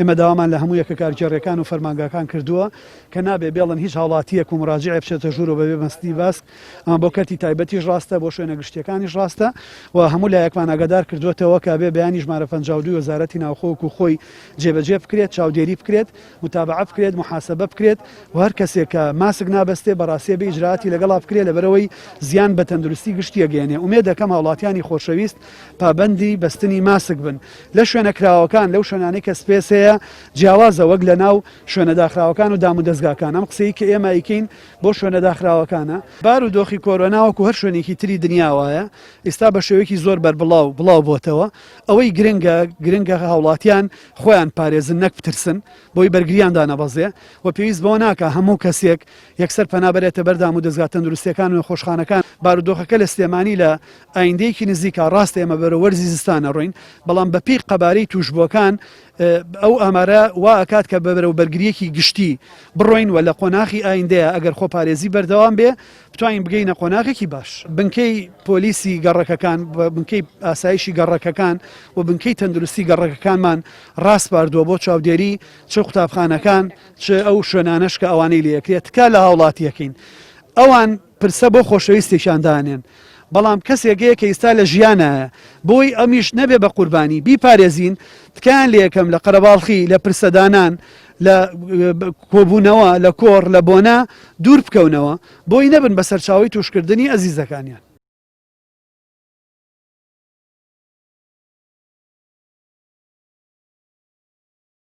ئێمە داوامان لە هەموو یەکە کارگێڕیەکان و فەرمانگاکان کردووە کە نابێ بێڵن هیچ هاوڵاتییەک و مراجعێ بچێتە ژوورەوە بەبێ بەستنی ماسک، ئەمە بۆ کەرتی تایبەتیش ڕاستە، بۆ شوێنە گشتییەکانیش ڕاستە و هەموو لایەکمان ئاگادار کردووەتەوە کە ئەبێ بەیانی ژمارە 52 وەزارەتی ناوخۆ وەکو خۆی جێبەجێ بکرێت، چاودێری بکرێت، موتابەعە بکرێت، موحاسەبە بکرێت و هەر کەسێک کە ماسک نابەستێ بەڕاستی ئەبێ ئیجرائاتی لەگەڵا بکرێت لەبەرئەوەی زیان بە تەندروستی گشتی ئەگەیەنێ. ئومێد دەکەم هاوڵاتیانی خۆشەویست پابەندی بەستنی ماسک بن لە شوێنە کراوەکان، لەو شوێنانەی کە space هەیە جیاوازە وەک لە ناو شوێنە داخراوەکان و دامودەزگاکان، ئەم قسەی کە ئێمە ئەیکەین بۆ شوێنە داخراوەکانە. بار و دۆخی کۆرۆنا وەکو هەر شوێنێکی تری دنیا وایە، ئیستا بە شێوەیەکی زۆر بەربڵاو بڵاو بۆتەوە، ئەوەی گرنگە گرنگە هاوڵاتیان خۆیان پارێزن نەک بترسن بۆی بەرگریان دانەبەزێ و پێویست بەوە ناکا هەموو کەسێک یەکسەر پەنا بەرێتە بەر دامودەزگا تەندروستیەکان و نەخۆشخانەکان. بارودۆخەکە لە سلێمانی لە ئایندەیەکی نزیکا ڕاستە ئێمە بەرەو وەرزی زستان ئەڕۆین، بەڵام بەپێی قەبارەی تووشبووەکان ئەو ئامارە وا ئەکات کە بەرەو بەرگرییەکی گشتی بڕۆین و لە قۆناغی ئایندەیا ئەگەر خۆپارێزی بەردەوام بێ بتوانین بگەینە قۆناغێکی باش. بنکەی پۆلیسی گەڕەکەکان، بنکەی ئاسایشی گەڕەکەکان و بنکەی تەندروستی گەڕەکەکانمان ڕاسپاردووە بۆ چاودێری چ قوتابخانەکان چ ئەو شوێنانەش کە ئەوانەی لێ ئەکرێت تکا لە هاوڵاتیەکەین ئەوان پرسە بۆ خۆشەویستێکیان دانێن بەڵام کەسێک هەیە کە ئیستا لە ژیانایە بۆی ئەمیش نەبێ بە قوربانی بیپارێزین تکایان لێکەم لە قەرەباڵخی لە پرسەدانان لە کۆبوونەوە لە کۆڕ لە بۆنە دوور بکەونەوە بۆی نەبن بە سەرچاوەی توشکردنی ئەزیزەکانیان.